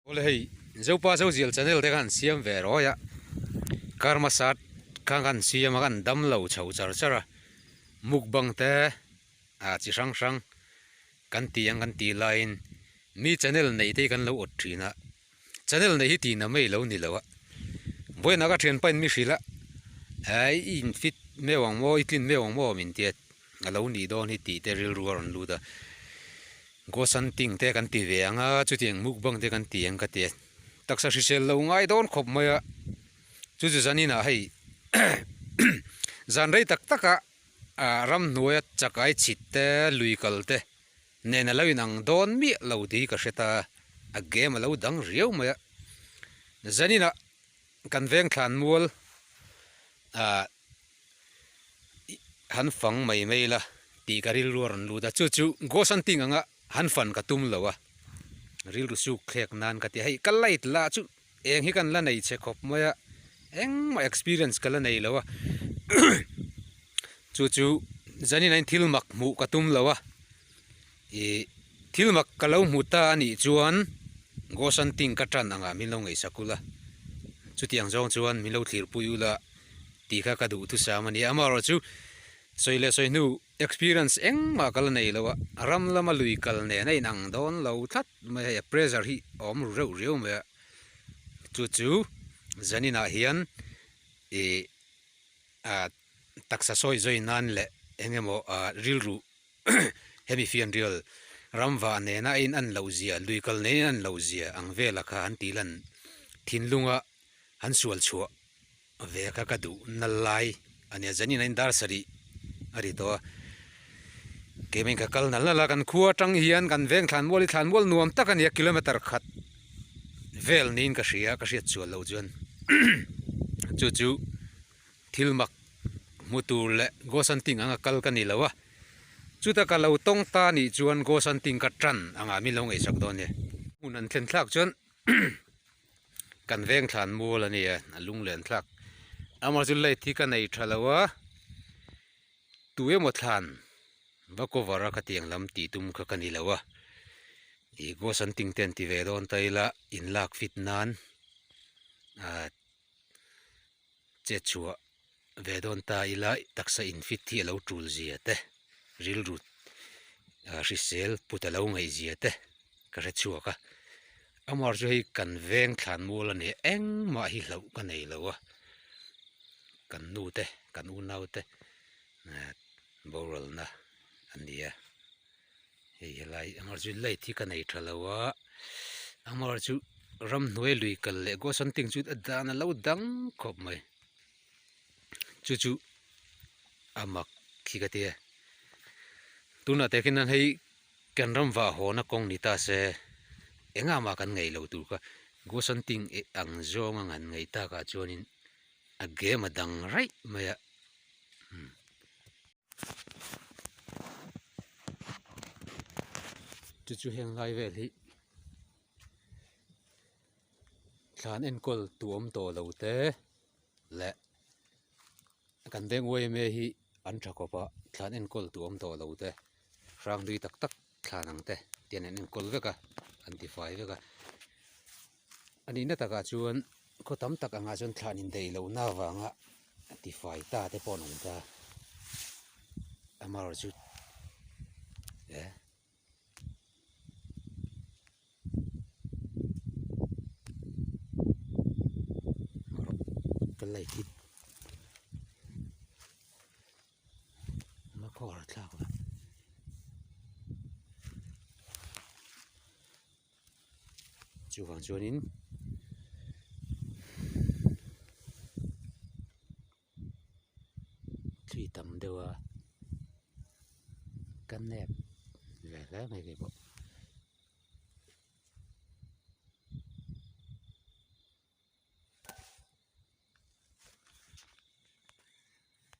Awle hei Zopa Zozial channel te khan siam ve rawi a, kar hmasa khan kan siam a kan dam lo chho char char a, mukbang te ah chi hrang hrang kan ti ang kan tih laiin mi channel neih te hi kan lo awt thin a, channel neih hi tihna mai lo ni lo a, vawiinah ka thianpa in mi hrilh a, eh i in fit meuh ang maw i tlin meuh ang maw min tia a lo nih dawn hi tih te rilru a rawn lut a. Gosanting te kan ti ve ang a, chutiang mukbang te kan ti ang ka ti a, taksa hrisel lo ngai dawn khawp mai a, chu chu zaninah hei zan rei tak tak a ah ramhnuaia chakai chhit te lui kal te nen a lo inang dawn miah lo tih hi ka hre ta a, a game a lo dang riau mai a, zaninah kan veng thlan mual ah. Han fang mai mai la tih ka rilru a rawn lut a, chu chu ghost hunting anga han fan ka tum lo a, rilru suk thlek nan ka ti a, hei ka light la chu eng hi kan la nei che khawp mai a, engmah experience ka la nei lo a, chu chu zanin ah hian thil mak hmuh ka tum lo a, ih thil mak ka lo hmu ta a nih chuan ghost hunting ka tan angah min lo ngaihsak ula, chutiang zawng chuan min lo thlirpui ula. Tih kha ka duh thusam a ni. Amaherawh chu sawi leh sawi hnu experience engmah ka la nei lo a, ram lama lui kal nen a inang dawn lo tlat mai a, hei a pressure hi a awm ru reuh riau mai a, chu chu zaninah hian ih ah taksa sawi zawi nan leh eng emaw ah rilru hemi fianrial ramvah nena a in an loh zia, lui kal nen a in an loh zia ang vela kha an tih lan thinlunga an sual chhuah. Ve kha ka duh na lai a nia zanin a in dar sarih a ri tawh a keimah in ka kal nal nal a kan khua atang hian kan veng thlan mual hi thlan mual nuam tak a ni a kilometer khat vel niin ka hria ka hriat chhuah loh chuan chu chu thil mak hmu tur leh ghost hunting anga kal ka ni lo a chuta ka lo tawng ta nih chuan ghost hunting ka tan anga min lo ngaihsak dawn nia hmun an thlen thlak chuan. Kan veng thlan mual a ni a, a lung len thlak. Amah chu light hi ka nei tha lo a, tu emaw thlan va cover a khatiang lam tih tum kha ka ni lo a. Ih ghost hunting te an ti ve dawn ta ila in lak fit nan ah che chhuah ve dawn ta ila taksa in fit hi a lo tul zia te rilru hrisel put a lo ngaih zia te ka hre chhuak a amah chu hei kan veng thlan mual a ni a engmah hi hlauh ka nei lo a kan nu te kan unau te boral na a ni a hei helai amah chu light hi ka nei tha lo a amah chu ramhnuai lui kal leh ghost hunting chu a dan a lo dang khawp mai. Chu chu a mak khi ka ti a tunah te khian hei kan ram vah haw na kawng ni ta se engah mah kan ngaih loh tur kha ghost hunting eh ang zawng a ngan ngaih takah chuanin a game a dang raih mai a umm. Chu chu heng lai vel hi thlan enkawl tu awm tawh lo te. Leh kan veng yma hi an tha khawp a thlan enkawl tu awm tawh lo te hrang hlui tak tak thlan ang te tian an enkawl vek a an ti fai vek a a nihna takah chuan khaw tam tak angah chuan thlan indaih lohna avanga ti fai ta te pawh an awm ta amaherawhchu eh. Ka light hi a khawhar thlak a chuvang chuanin thlui tam deuh a ka nep ve hle mai kei pawh.